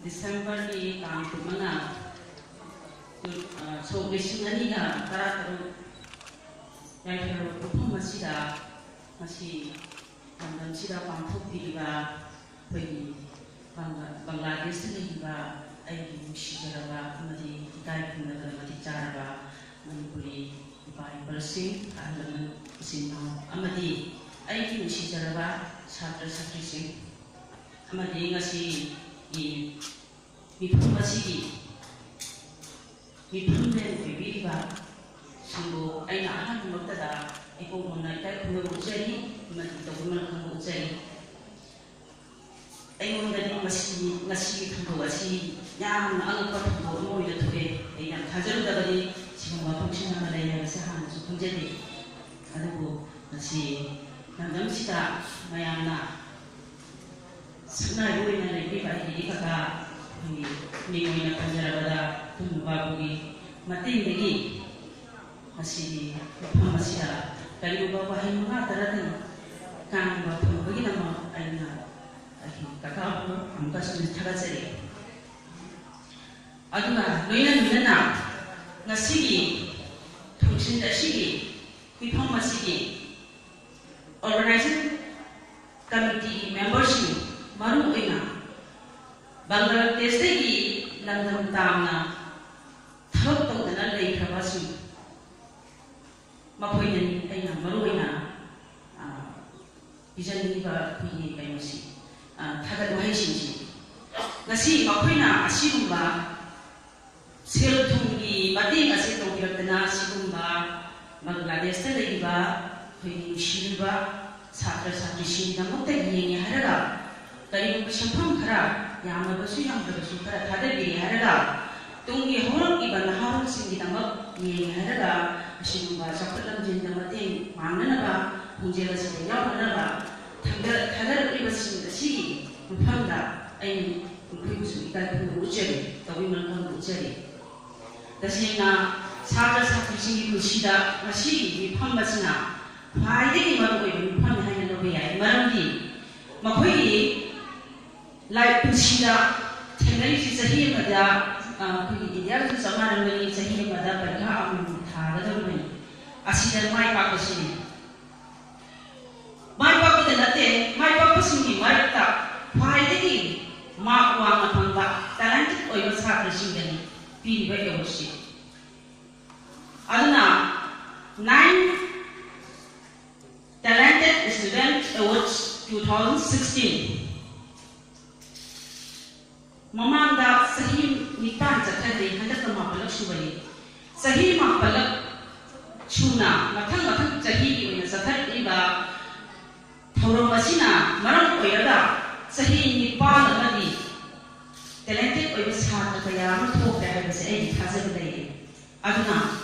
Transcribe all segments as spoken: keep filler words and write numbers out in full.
ꯗꯤꯁꯦꯝꯕꯔꯒꯤ ꯇꯥꯡ ꯀꯨꯟꯃꯉꯥ, ꯁꯣꯛ ꯂꯤꯁꯤꯡ ꯑꯅꯤꯒ ꯇꯔꯥꯇꯔꯨꯛ, ꯌꯥꯏꯐꯔꯕ ꯃꯐꯝ ꯑꯁꯤꯗ ꯉꯁꯤ ꯂꯝꯗꯝꯁꯤꯗ ꯄꯥꯡꯊꯣꯛꯄꯤꯔꯤꯕ ꯑꯩꯈꯣꯏꯒꯤ ꯕꯪꯒ꯭ꯂꯥꯗꯦꯁꯇ ꯂꯩꯔꯤꯕ ꯑꯩꯒꯤ ꯅꯨꯡꯁꯤꯖꯔꯕ ꯑꯃꯗꯤ ꯏꯀꯥꯏ ꯈꯨꯝꯅꯕꯗ ꯃꯇꯤꯛ ꯆꯥꯔꯕ ꯃꯅꯤꯄꯨꯔꯤ ꯏꯄꯥ ꯏꯄꯨꯁꯤꯡ, ꯑꯍꯜ ꯂꯃꯟ, ꯏꯆꯤꯟ ꯏꯅꯥꯎ ꯑꯃꯗꯤ ꯑꯩꯒꯤ ꯅꯨꯡꯁꯤꯖꯔꯕ ꯁꯥꯇ꯭ꯔ ꯁꯥꯇ꯭ꯔꯤꯁꯤꯡ ꯑꯃꯗꯤ ꯉꯁꯤꯒꯤ ꯃꯤꯐꯝ ꯑꯁꯤꯒꯤ ꯃꯤꯐꯝꯂꯦꯟ ꯑꯣꯏꯕꯤꯔꯤꯕ ꯁꯤꯡꯕꯨ ꯑꯩꯅ ꯑꯍꯥꯟꯕꯃꯛꯇꯗ ꯏꯀꯣꯛ ꯅꯧꯅ ꯏꯀꯥꯏ ꯈꯨꯝꯅꯕ ꯎꯠꯆꯔꯤ ꯑꯃꯗꯤ ꯇꯧꯕꯤꯃꯜ ꯈꯪꯕ ꯎꯠꯆꯔꯤ꯫ ꯑꯩꯉꯣꯟꯗꯗꯤ ꯃꯁꯤ, ꯉꯁꯤꯒꯤ ꯊꯧꯗꯣꯛ ꯑꯁꯤ ꯌꯥꯝꯅ ꯑꯉꯛꯄ ꯊꯧꯗꯣꯛ ꯑꯃ ꯑꯣꯏꯅ ꯊꯣꯛꯑꯦ꯫ ꯑꯩ ꯌꯥꯝ ꯊꯥꯖꯔꯨꯗꯕꯅꯤ ꯁꯤꯒꯨꯝꯕ ꯐꯪꯁꯟ ꯑꯃ ꯂꯩ ꯍꯥꯏꯕꯁꯤ ꯍꯥꯟꯅꯁꯨ ꯈꯪꯖꯗꯦ꯫ ꯑꯗꯨꯕꯨ ꯉꯁꯤ ꯂꯝꯗꯝꯁꯤꯗ ꯃꯌꯥꯝꯅ ꯁꯛꯅꯥꯏꯕ ꯑꯣꯏꯅ ꯂꯩꯕꯤꯕ ꯑꯩꯒꯤ ꯏꯀꯥꯀꯥ, ꯑꯩꯈꯣꯏꯒꯤ ꯃꯤꯡ ꯑꯣꯏꯅ ꯄꯟꯖꯔꯕꯗ ꯈꯨꯟ ꯕꯥꯕꯨꯒꯤ ꯃꯇꯦꯡꯗꯒꯤ ꯉꯁꯤꯒꯤ ꯃꯐꯝ ꯑꯁꯤꯗ ꯀꯔꯤꯒꯨꯝꯕ ꯋꯥꯍꯩ ꯃꯉꯥ ꯇꯔꯥꯗꯪ ꯉꯥꯡꯕ ꯐꯪꯕꯒꯤꯗꯃꯛ ꯑꯩꯅ ꯑꯩꯒꯤ ꯀꯥꯀꯥꯕꯨ ꯑꯃꯨꯛꯀꯁꯨ ꯊꯥꯒꯠꯆꯔꯤ꯫ ꯑꯗꯨꯒ ꯂꯣꯏꯅ ꯂꯣꯏꯅꯅ ꯉꯁꯤꯒꯤ ꯊꯧꯁꯤꯜ ꯑꯁꯤꯒꯤ ꯃꯤꯐꯝ ꯑꯁꯤꯒꯤ organizing committee ꯒꯤ member ꯁꯤꯡ, ꯃꯔꯨꯑꯣꯏꯅ ꯕꯪꯒ꯭ꯂꯥꯗꯦꯁꯇꯒꯤ ꯂꯝꯗꯝ ꯇꯥꯝꯅ ꯊꯕꯛ ꯇꯧꯗꯅ ꯂꯩꯈ꯭ꯔꯕꯁꯤꯡ, ꯃꯈꯣꯏꯅꯅꯤ ꯑꯩꯅ ꯃꯔꯨꯑꯣꯏꯅ, ꯑ, ꯄꯤꯖꯅꯤꯡꯉꯤꯕ ꯑꯩꯈꯣꯏꯒꯤ ꯀꯩꯅꯣꯁꯤ, ꯑ, ꯊꯥꯒꯠ ꯋꯥꯍꯩꯁꯤꯡꯁꯤ꯫ ꯉꯁꯤ ꯃꯈꯣꯏꯅ ꯑꯁꯤꯒꯨꯝꯕ ꯁꯦꯜ ꯊꯨꯝꯒꯤ ꯃꯇꯦꯡ ꯑꯁꯤ ꯇꯧꯕꯤꯔꯛꯇꯅ ꯁꯤꯒꯨꯝꯕ ꯕꯪꯒ꯭ꯂꯥꯗꯦꯁꯇ ꯂꯩꯔꯤꯕ ꯑꯩꯈꯣꯏꯒꯤ ꯅꯨꯡꯁꯤꯔꯤꯕ ꯁꯥꯇ꯭ꯔ ꯁꯥꯇ꯭ꯔꯤꯁꯤꯡꯒꯤꯗꯃꯛꯇ ꯌꯦꯡꯉꯦ ꯍꯥꯏꯔꯒ ꯀꯔꯤꯒꯨꯝꯕ ꯁꯦꯟꯐꯝ ꯈꯔ ꯌꯥꯝꯂꯕꯁꯨ ꯌꯥꯝꯗ꯭ꯔꯕꯁꯨ ꯈꯔ ꯊꯥꯗꯕꯤꯔꯦ ꯍꯥꯏꯔꯒ ꯇꯨꯡꯒꯤ ꯍꯧꯔꯛꯂꯤꯕ ꯅꯍꯥꯔꯣꯜꯁꯤꯡꯒꯤꯗꯃꯛ ꯌꯦꯡꯉꯦ ꯍꯥꯏꯔꯒ ꯑꯁꯤꯒꯨꯝꯕ ꯆꯥꯎꯈꯠ ꯂꯝꯖꯤꯡꯗ ꯃꯇꯦꯡ ꯄꯥꯡꯅꯅꯕ ꯈꯣꯡꯖꯦꯜ ꯑꯁꯤꯗ ꯌꯥꯎꯅꯅꯕ ꯊꯥꯗ-, ꯊꯥꯗꯔꯛꯂꯤꯕꯁꯤꯡ ꯑꯁꯤꯒꯤ ꯃꯐꯝꯗ ꯑꯩ ꯃꯈꯣꯏꯕꯨꯁꯨ ꯏꯀꯥꯏ ꯈꯨꯝꯅꯕ ꯎꯠꯆꯔꯤ, ꯇꯧꯕꯤꯃꯜ ꯈꯪꯕ ꯎꯠꯆꯔꯤ꯫ ꯇꯁꯦꯡꯅ ꯁꯥꯇ꯭ꯔ ꯁꯥꯇ꯭ꯔꯤꯁꯤꯡꯒꯤ ꯄꯨꯟꯁꯤꯗ ꯉꯁꯤꯒꯤ ꯃꯤꯐꯝ ꯑꯁꯤꯅ ꯈ꯭ꯋꯥꯏꯗꯒꯤ ꯃꯔꯨꯑꯣꯏꯕ ꯃꯤꯐꯝꯅꯤ ꯍꯥꯏꯅ ꯂꯧꯕ ꯌꯥꯏ꯫ ꯃꯔꯝꯗꯤ ꯃꯈꯣꯏꯒꯤ ꯂꯥꯏ ꯄꯨꯟꯁꯤꯗ ꯊꯦꯡꯅ ꯂꯩꯔꯤꯁꯤ ꯆꯍꯤ ꯑꯃꯗ, ꯑ, ꯑꯩꯈꯣꯏꯒꯤ ꯏꯟꯗꯤꯌꯥꯒꯁꯨ ꯆꯞ ꯃꯥꯟꯅꯕꯅꯤ, ꯆꯍꯤ ꯑꯃꯗ ꯄꯔꯤꯈꯥ ꯑꯃꯃꯝ ꯊꯥꯒꯗꯧꯔꯤꯕꯅꯤ꯫ ꯑꯁꯤꯗ ꯃꯥꯏ ꯄꯥꯛꯄꯁꯤꯅꯤ꯫ ꯃꯥꯏ ꯄꯥꯛꯄꯗ ꯅꯠꯇꯦ, ꯃꯥꯏ ꯄꯥꯛꯄꯁꯤꯡꯒꯤ ꯃꯔꯛꯇ ꯈ꯭ꯋꯥꯏꯗꯒꯤ ꯃꯥꯔꯛ ꯋꯥꯡꯅ ꯐꯪꯕ ꯇꯦꯂꯦꯟꯇꯦꯠ ꯑꯣꯏꯕ ꯁꯥꯇ꯭ꯔꯁꯤꯡꯗꯅꯤ ꯄꯤꯔꯤꯕ ꯑꯦꯋꯥꯔꯗꯁꯤ꯫ ꯑꯗꯨꯅ ninth Talented Student Awards two thousand sixteen꯫ ꯃꯃꯥꯡꯗ ꯆꯍꯤ ꯅꯤꯄꯥꯟ ꯆꯠꯊꯈ꯭ꯔꯦ, ꯍꯟꯗꯛꯇ ꯃꯥꯄꯜꯂꯛ ꯁꯨꯕꯅꯤ꯫ ꯆꯍꯤ ꯃꯥꯄꯜꯂꯛ ꯁꯨꯅ ꯃꯊꯪ ꯃꯊꯪ ꯆꯍꯤꯒꯤ ꯑꯣꯏꯅ ꯆꯠꯊꯔꯛꯂꯤꯕ ꯊꯧꯔꯝ ꯑꯁꯤꯅ ꯃꯔꯝ ꯑꯣꯏꯔꯒ ꯆꯍꯤ ꯅꯤꯄꯥꯟ ꯑꯃꯗꯤ ꯇꯦꯂꯦꯟꯇꯦꯠ ꯑꯣꯏꯕ ꯁꯥꯇ꯭ꯔ ꯀꯌꯥ ꯑꯃ ꯊꯣꯛꯈ꯭ꯔꯦ ꯍꯥꯏꯕꯁꯦ ꯑꯩꯒꯤ ꯊꯥꯖꯕ ꯂꯩꯔꯦ꯫ ꯑꯗꯨꯅ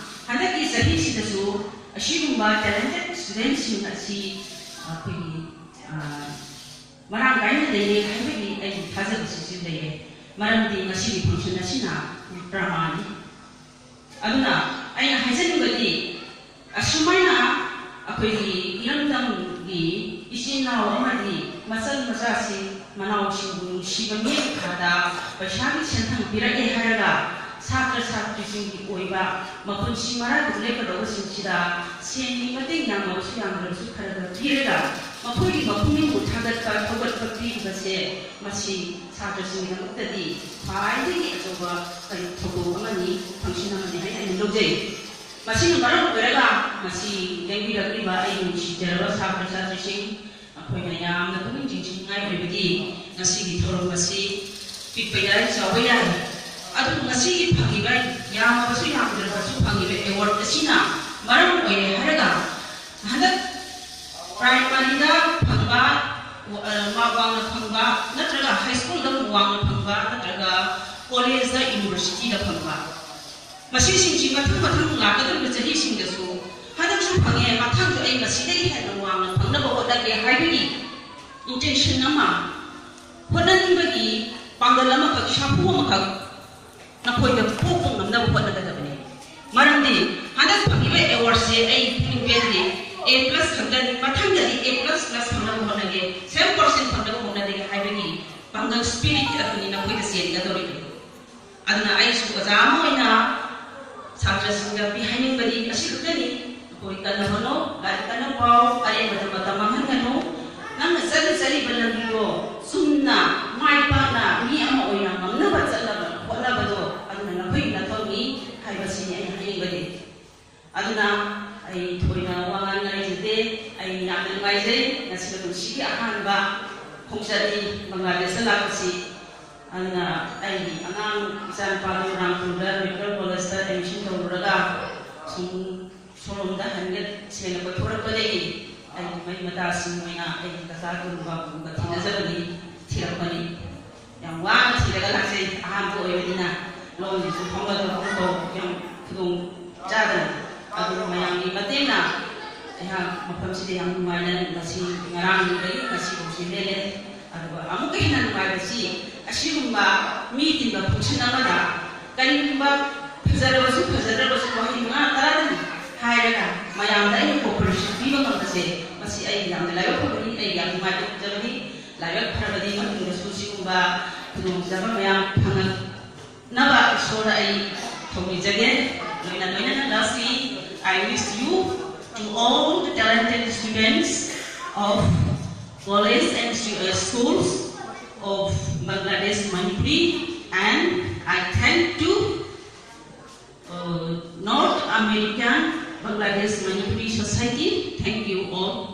ꯍꯟꯗꯛꯀꯤ ꯆꯍꯤꯁꯤꯗꯁꯨ ꯑꯁꯤꯒꯨꯝꯕ ꯇꯦꯂꯦꯟꯇꯦꯠ ꯁ꯭ꯇꯨꯗꯦꯟꯠꯁꯤꯡ ꯑꯁꯤ ꯑꯩꯈꯣꯏꯒꯤ, ꯑ, ꯃꯔꯥꯡ ꯀꯥꯏꯅ ꯂꯩꯔꯦ ꯍꯥꯏꯕꯒꯤ ꯑꯩꯒꯤ ꯊꯥꯖꯕꯁꯤꯁꯨ ꯂꯩꯔꯦ꯫ ꯃꯔꯝꯗꯤ ꯉꯁꯤꯒꯤ ꯐꯪꯁꯟ ꯑꯁꯤꯅ ꯄ꯭ꯔꯃꯥꯟꯅꯤ꯫ ꯑꯗꯨꯅ ꯑꯩꯅ ꯍꯥꯏꯖꯅꯤꯡꯕꯗꯤ, ꯑꯁꯨꯃꯥꯏꯅ ꯑꯩꯈꯣꯏꯒꯤ ꯏꯔꯝꯗꯝꯒꯤ ꯏꯆꯤꯟ ꯏꯅꯥꯎ ꯑꯃꯗꯤ ꯃꯆꯜ ꯃꯆꯥꯁꯤꯡ ꯃꯅꯥꯎꯁꯤꯡꯕꯨ ꯅꯨꯡꯁꯤꯕ ꯃꯤꯠꯌꯦꯡ ꯊꯥꯗ ꯄꯩꯁꯥꯒꯤ ꯁꯦꯟꯊꯪ ꯄꯤꯔꯛꯑꯦ ꯍꯥꯏꯔꯒ ꯁꯥꯇ꯭ꯔ ꯁꯥꯇ꯭ꯔꯤꯁꯤꯡꯒꯤ ꯑꯣꯏꯕ ꯃꯄꯨꯟꯁꯤ ꯃꯔꯥꯗꯨ ꯂꯦꯞꯀꯗꯧꯕꯁꯤꯡꯁꯤꯗ ꯁꯦꯟꯒꯤ ꯃꯇꯦꯡ ꯌꯥꯝꯂꯕꯁꯨ ꯌꯥꯝꯗ꯭ꯔꯕꯁꯨ ꯈꯔ ꯈꯔ ꯄꯤꯔꯒ ꯃꯈꯣꯏꯒꯤ ꯃꯄꯨꯛꯅꯤꯡꯕꯨ ꯊꯥꯒꯠꯄ ꯊꯧꯒꯠꯄ ꯄꯤꯔꯤꯕꯁꯦ ꯃꯁꯤ ꯁꯥꯇ꯭ꯔꯁꯤꯡꯒꯤꯗꯃꯛꯇꯗꯤ ꯈ꯭ꯋꯥꯏꯗꯒꯤ ꯑꯆꯧꯕ ꯀꯔꯤ ꯊꯧꯗꯣꯛ ꯑꯃꯅꯤ, ꯐꯪꯁꯟ ꯑꯃꯅꯤ ꯍꯥꯏꯅ ꯑꯩꯅ ꯂꯧꯖꯩ꯫ ꯃꯁꯤꯅ ꯃꯔꯝ ꯑꯣꯏꯔꯒ ꯉꯁꯤ ꯂꯦꯡꯕꯤꯔꯛꯂꯤꯕ ꯑꯩꯒꯤ ꯅꯨꯡꯁꯤꯖꯔꯕ ꯁꯥꯇ꯭ꯔ ꯁꯥꯇ꯭ꯔꯤꯁꯤꯡ, ꯑꯩꯈꯣꯏꯅ ꯌꯥꯝꯅ ꯄꯨꯛꯅꯤꯡ ꯆꯤꯡꯁꯤꯟꯅꯤꯡꯉꯥꯏ ꯑꯣꯏꯕꯗꯤ ꯉꯁꯤꯒꯤ ꯊꯧꯔꯝ ꯑꯁꯤ ꯄꯤꯛꯄ ꯌꯥꯏ, ꯆꯥꯎꯕ ꯌꯥꯏ, ꯑꯗꯨꯕꯨ ꯉꯁꯤꯒꯤ ꯐꯪꯉꯤꯕ, ꯌꯥꯝꯃꯕꯁꯨ ꯌꯥꯝꯗ꯭ꯔꯕꯁꯨ ꯐꯪꯉꯤꯕ ꯑꯦꯋꯥꯔꯗ ꯑꯁꯤꯅ ꯃꯔꯝ ꯑꯣꯏꯔꯦ ꯍꯥꯏꯔꯒ ꯍꯟꯗꯛ ꯄ꯭ꯔꯥꯏꯃꯔꯤꯗ ꯐꯪꯕ, ꯑ, ꯃꯥꯔꯛ ꯋꯥꯡꯅ ꯐꯪꯕ ꯅꯠꯇ꯭ꯔꯒ ꯍꯥꯏ ꯁ꯭ꯀꯨꯜꯗ ꯋꯥꯡꯅ ꯐꯪꯕ ꯅꯠꯇ꯭ꯔꯒ ꯀꯣꯂꯦꯖꯇ, ꯌꯨꯅꯤꯚꯔꯁꯤꯇꯤꯗ ꯐꯪꯕ, ꯃꯁꯤꯁꯤꯡꯁꯤ ꯃꯊꯪ ꯃꯊꯪ ꯂꯥꯛꯀꯗꯧꯔꯤꯕ ꯆꯍꯤꯁꯤꯡꯗꯁꯨ ꯍꯟꯗꯛꯁꯨ ꯐꯪꯉꯦ, ꯃꯊꯪꯁꯨ ꯑꯩ ꯃꯁꯤꯗꯒꯤ ꯍꯦꯟꯅ ꯋꯥꯡꯅ ꯐꯪꯅꯕ ꯍꯣꯠꯅꯒꯦ ꯍꯥꯏꯕꯒꯤ ꯏꯟꯇꯦꯟꯁꯟ ꯑꯃ, ꯍꯣꯠꯅꯅꯤꯡꯕꯒꯤ ꯄꯥꯡꯒꯜ ꯑꯃꯈꯛ, ꯁꯥꯐꯨ ꯑꯃꯈꯛ ꯅꯈꯣꯏꯗ ꯄꯣꯛꯄ ꯉꯝꯅꯕ ꯍꯣꯠꯅꯒꯗꯕꯅꯤ꯫ ꯃꯔꯝꯗꯤ ꯍꯟꯗꯛ ꯐꯪꯉꯤꯕ ꯑꯦꯋꯥꯔꯗꯁꯦ ꯑꯩ ꯄꯨꯛꯅꯤꯡ ꯄꯦꯟꯗꯦ꯫ A plus ꯈꯛꯇꯅꯤ, ꯃꯊꯪꯗꯗꯤ A plus plus ꯐꯪꯅꯕ ꯍꯣꯠꯅꯒꯦ, seven percent ꯐꯪꯅꯕ ꯍꯣꯠꯅꯒꯦ ꯍꯥꯏꯕꯒꯤ ꯄꯥꯡꯒꯜ ꯁ꯭ꯄꯤꯔꯤꯠ ꯑꯗꯨꯅꯤ ꯅꯈꯣꯏꯗ ꯆꯦꯟꯒꯗꯧꯔꯤꯕ꯫ ꯑꯗꯨꯅ ꯑꯩꯁꯨ ꯑꯣꯖꯥ ꯑꯃ ꯑꯣꯏꯅ ꯁꯥꯇ꯭ꯔꯁꯤꯡꯗ ꯄꯤꯍꯟꯅꯤꯡꯕꯗꯤ ꯑꯁꯤ ꯈꯛꯇꯅꯤ꯫ ꯑꯩꯈꯣꯏ ꯀꯟꯅ ꯍꯣꯠꯅꯧ, ꯂꯥꯏꯔꯤꯛ ꯀꯟꯅ ꯄꯥꯎ, ꯑꯔꯦꯝꯕꯗ ꯃꯇꯝ ꯃꯥꯡꯍꯟꯒꯅꯨ꯫ ꯅꯪꯅ ꯆꯠꯂ ꯆꯠꯂꯤꯕ ꯂꯝꯕꯤꯗꯣ ꯆꯨꯝꯅ, ꯃꯥꯏ ꯄꯥꯛꯅ ꯃꯤ ꯑꯃ ꯑꯣꯏꯅ ꯉꯝꯅꯕ ꯆꯠꯅꯕ ꯍꯣꯠꯅꯕꯗꯣ ꯑꯗꯨꯅ ꯅꯈꯣꯏꯒꯤ ꯅꯊꯧꯅꯤ ꯍꯥꯏꯕꯁꯤꯅꯤ ꯑꯩꯅ ꯍꯥꯏꯅꯤꯡꯕꯗꯤ꯫ ꯑꯗꯨꯅ ꯑꯩ ꯊꯣꯏꯅ ꯋꯥ ꯉꯥꯡꯅꯤꯡꯉꯥꯏ ꯂꯩꯖꯗꯦ꯫ ꯑꯩ ꯌꯥꯝꯅ ꯅꯨꯡꯉꯥꯏꯖꯩ ꯉꯁꯤꯒ ꯄꯨꯟꯁꯤꯒꯤ ꯑꯍꯥꯟꯕ ꯈꯣꯡꯆꯠꯅꯤ ꯕꯪꯒ꯭ꯂꯥꯗꯦꯁꯇ ꯂꯥꯛꯄꯁꯤ꯫ ꯑꯗꯨꯅ ꯑꯩꯒꯤ ꯑꯉꯥꯡ ꯏꯆꯥꯅꯨꯄꯥꯗꯨ ꯔꯥꯝꯄꯨꯔꯗ ꯃꯦꯗꯤꯀꯦꯜ ꯀꯣꯂꯦꯖꯇ ꯑꯦꯗꯃꯤꯁꯟ ꯇꯧꯔꯨꯔꯒ ꯁꯨꯝ ꯁꯣꯝꯂꯣꯝꯗ ꯍꯟꯒꯠ ꯁꯦꯟꯅ ꯀꯣꯏꯊꯣꯔꯛꯄꯗꯒꯤ ꯑꯩꯒꯤ ꯃꯔꯤ ꯃꯇꯥꯁꯤꯡ ꯑꯣꯏꯅ ꯑꯩꯒꯤ ꯀꯀꯥ ꯀꯨꯝꯕ ꯀꯨꯝꯕ ꯊꯤꯅꯖꯕꯅꯤ, ꯊꯤꯔꯛꯄꯅꯤ꯫ ꯌꯥꯝ ꯋꯥꯅ ꯊꯤꯔꯒ ꯂꯥꯛꯆꯩ꯫ ꯑꯍꯥꯟꯕ ꯑꯣꯏꯕꯅꯤꯅ ꯂꯣꯟꯁꯤꯁꯨ ꯐꯥꯎꯅꯗꯕ ꯇꯧ ꯌꯥꯝ ꯈꯨꯗꯣꯡ ꯆꯥꯗꯅ꯫ ꯑꯗꯨꯕꯨ ꯃꯌꯥꯝꯒꯤ ꯃꯇꯦꯡꯅ ꯑꯩꯍꯥꯛ ꯃꯐꯝꯁꯤꯗ ꯌꯥꯝ ꯅꯨꯡꯉꯥꯏꯅ ꯉꯁꯤ ꯉꯔꯥꯡꯗꯒꯤ ꯉꯁꯤꯐꯥꯎꯁꯤ ꯂꯦꯜꯂꯦ꯫ ꯑꯗꯨꯒ ꯑꯃꯨꯛꯀ ꯍꯦꯟꯅ ꯅꯨꯡꯉꯥꯏꯕꯁꯤ ꯑꯁꯤꯒꯨꯝꯕ ꯃꯤ ꯇꯤꯟꯕ ꯐꯪꯁꯟ ꯑꯃꯗ ꯀꯔꯤꯒꯨꯝꯕ ꯐꯖꯔꯕꯁꯨ ꯐꯖꯗ꯭ꯔꯕꯁꯨ ꯋꯥꯍꯩ ꯃꯉꯥ ꯇꯔꯥꯗꯪ ꯍꯥꯏꯔꯒ ꯃꯌꯥꯝꯗ ꯑꯩꯅ ꯀꯣꯑꯣꯄꯔꯦꯁꯟ ꯄꯤꯕ ꯉꯝꯕꯁꯦ ꯃꯁꯤ ꯑꯩ ꯌꯥꯝꯅ ꯂꯥꯏꯕꯛ ꯐꯕꯅꯤ, ꯑꯩ ꯌꯥꯝ ꯅꯨꯡꯉꯥꯏꯕ ꯐꯥꯎꯖꯕꯅꯤ꯫ ꯂꯥꯏꯕꯛ ꯐꯔꯕꯗꯤ ꯃꯇꯨꯡꯗꯁꯨ ꯁꯤꯒꯨꯝꯕ ꯈꯨꯗꯣꯡꯆꯥꯕ ꯃꯌꯥꯝ ꯐꯪꯉꯛꯅꯕ ꯏꯁꯣꯔꯗ ꯑꯩ ꯊꯧꯅꯤꯖꯒꯦ꯫ ꯂꯣꯏꯅ ꯂꯣꯏꯅꯅ lastly, I wish you to all the talented students of college and stu- uh, schools of Bangladesh Manipuri, and I thank to uh, North American Bangladesh Manipuri Society. Thank you all.